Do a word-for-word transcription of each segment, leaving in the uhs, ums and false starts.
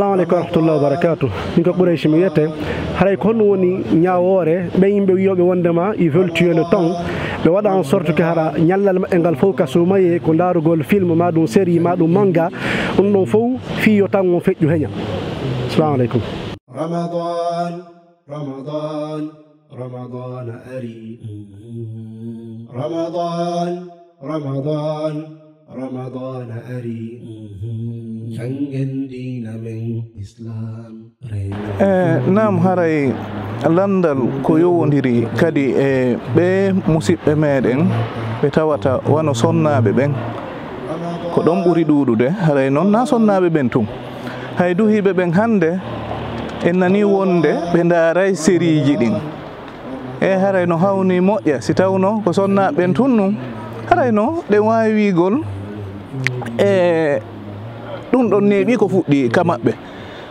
Assalamu aleykum wa rahmatullahi wa barakatuh. Min ko Quraysh mi wiyete. Haray ko honɗum woni ñaawoore ɓen yimɓe wiyooɓe wondema ils veulent tuer le temps? Ɓe waɗa en sorte que hara ñallal maɓɓe ngal fof ka suumayee ko ndaarugol film, ma ɗum série, ma ɗum manga. Ɗum ɗon fof fii yo tan on feƴƴu heña. Assalamu aleykum. Ramadan, Ramadan, Ramadan ari. Ramadan, Ramadan, Ramadan ari. Janngen diina men Islam. E, naam, haray lanndal ko yowondiri kadi e ɓee musiɓɓe meɗen ɓe tawata wano sonnaaɓe ɓen. Ko ɗon ɓuri ɗuuɗude, haray non na sonnaaɓe ɓen tun. Hay duhiiɓe ɓen hannde, en nanii wonde ɓe ndaaray seriiji ɗin. E haray no hawni moƴƴa, si tawno ko sonnaaɓe ɓen tun nun, haray no ɗe waawi wiigol, e ɗun ɗon neeɓi ko fuɗɗi ka maɓɓe.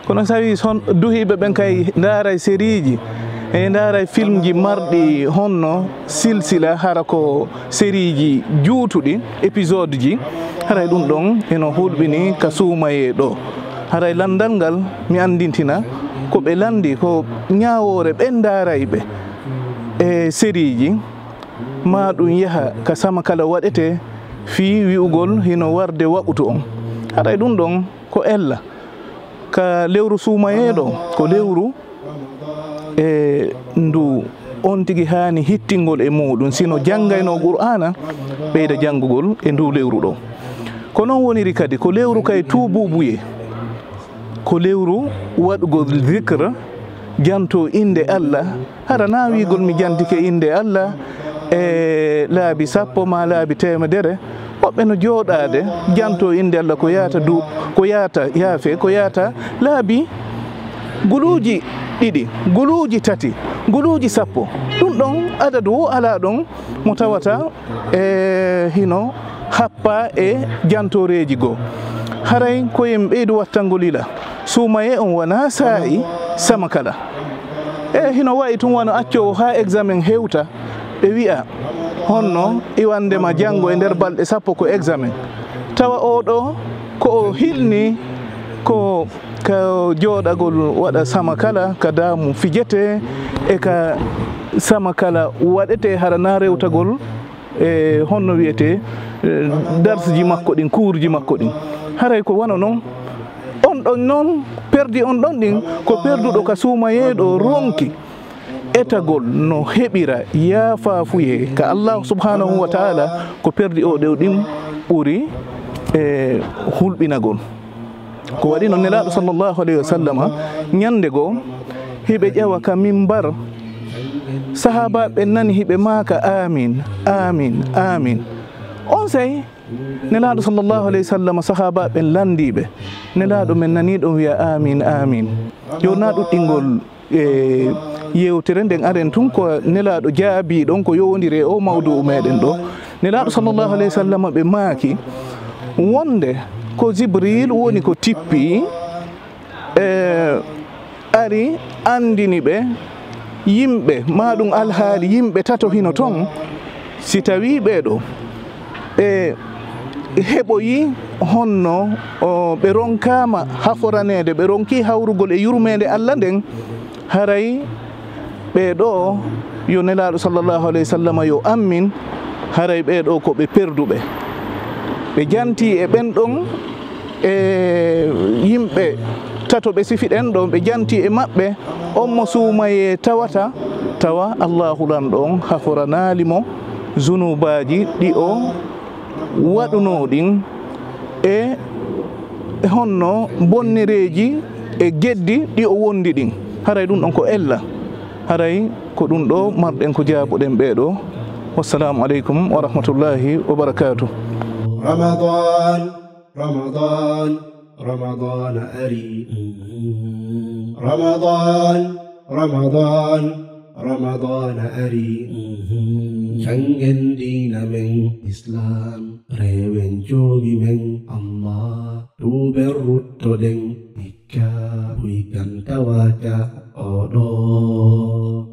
Kono si tawii son-, duhiiɓe ɓen kay ndaaray seriiji, e ndaaray filmji marɗi honno silsila, hara ko seriiji juutuɗi, épisode ji, haray ɗun ɗon eno hulɓini ka suumayee ɗoo. Haray lanndal ngal mi anndintina ko ɓe lanndi ko ñaawoore ɓen ndaarayɓe e seriiji, ma ɗun yaha ka sama kala waɗetee fii wi'ugol hino warde waɓutu on. Haray ɗun ɗon ko ella. Ka lewru suumayee ɗoo, ko lewru e ndu on tigi haani hittingol e muuɗun, sino janngaynoo Qur'aana, ɓeyda janngugol e ndu lewru ɗoo. Ko non woniri kadi, ko lewru kay tuubuubuyee, ko lewru waɗugol zikr, jantoo innde Alla, hara na wiigol mi jantike innde Alla e laabi sappo maa laabi teemedere, woɓɓe no jooɗaade, jantoo innde Alla ko yaata du-, ko yaata, yaafe, ko yaata laabi guluuji ɗiɗi, guluuji tati, guluuji sappo. Ɗun ɗon adadu wo alaa ɗon mo tawata e hino happaa e jantooreeji goo. Haray ko en ɓeydu wattangol yila. Suumayee on wanaa saa'i sama kala. E hino wa'i tun wano accoowo haa examen hewta, ɓe wi'a, honno iwande ma janngo e nder balɗe sappo ko examen. Tawa oo ɗoo ko o hilni ko ka jooɗagol waɗa sama kala, ka daamu fijetee, e ka sama kala waɗetee hara na rewtagol e honno wi'etee, e, darsiji makko ɗin, kuurji makko ɗin. Haray ko wano non, on ɗon non, perdi on ɗon ɗin, ko perduɗo ka suumayee ɗoo ronki etagol no heɓira yaafaafuyee ka Allaahu subhaanahu wa ta'aala, ko perdi oo ɗoo ɗin ɓuri, e, hulɓinagol. Ko waɗi non Nelaaɗo sallallahu alayhi wa sallama, ñande goo, hiɓe ƴawa ka mimbar, sahaabaaɓe ɓen nani hiɓe maaka, "Aamiin, aamiin, aamiin." Onsay Nelaaɗo sallallahu alayhi wa sallama, sahaabaaɓe ɓen lanndii ɓe, "Nelaaɗo, men nanii ɗon wi'a, 'Aamiin, aamiin.'" Yo na ɗuɗɗingol e yewtere nden, aren tun ko Nelaaɗo jaabii ɗon ko yowondiri e oo mawdu'u meɗen ɗoo. Nelaaɗo sallallahu alayhi wa sallam ɓe maaki wonde ko Jibriil woni ko tippi, e, ari anndini ɓe yimɓe, maa ɗum alhaali yimɓe tato hino ton, si tawii ɓee ɗoo ɓe heɓoyi honno, o, ɓe ronkaama haforaneede, ɓe ronkii hawrugol e yurmeende Alla nden, haray ɓee ɗoo yo Nelaaɗo sallallahu alayhi wa sallam yo ammin, haray ɓee ɗoo ko ɓe perduɓe. Ɓe jantii e ɓen ɗon, e yimɓe tato ɓe sifiɗen ɗoo, ɓe jantii e maɓɓe, on mo suumayee tawata, tawa Allaahu Lanɗo on haforanaali mo zunuubaaji ɗi o waɗunoo ɗin e honno bonnereeji e geddi ɗi o wondi ɗin. Haray ɗum ɗon ko ella. Haray ko ɗum ɗoo marɗen ko jaaboɗen ɓee ɗoo. Wassalaamu aleykum wa rahmatullaahi wa barakaatuh. Ramadan, Ramadan, Ramadan ari. Ramadan, Ramadan, Ramadan ari. Janngen diina men Islam, rewen joomi men Allah. Tuuben ruttoɗen hikka, buy kan tawaaka oo ɗoo.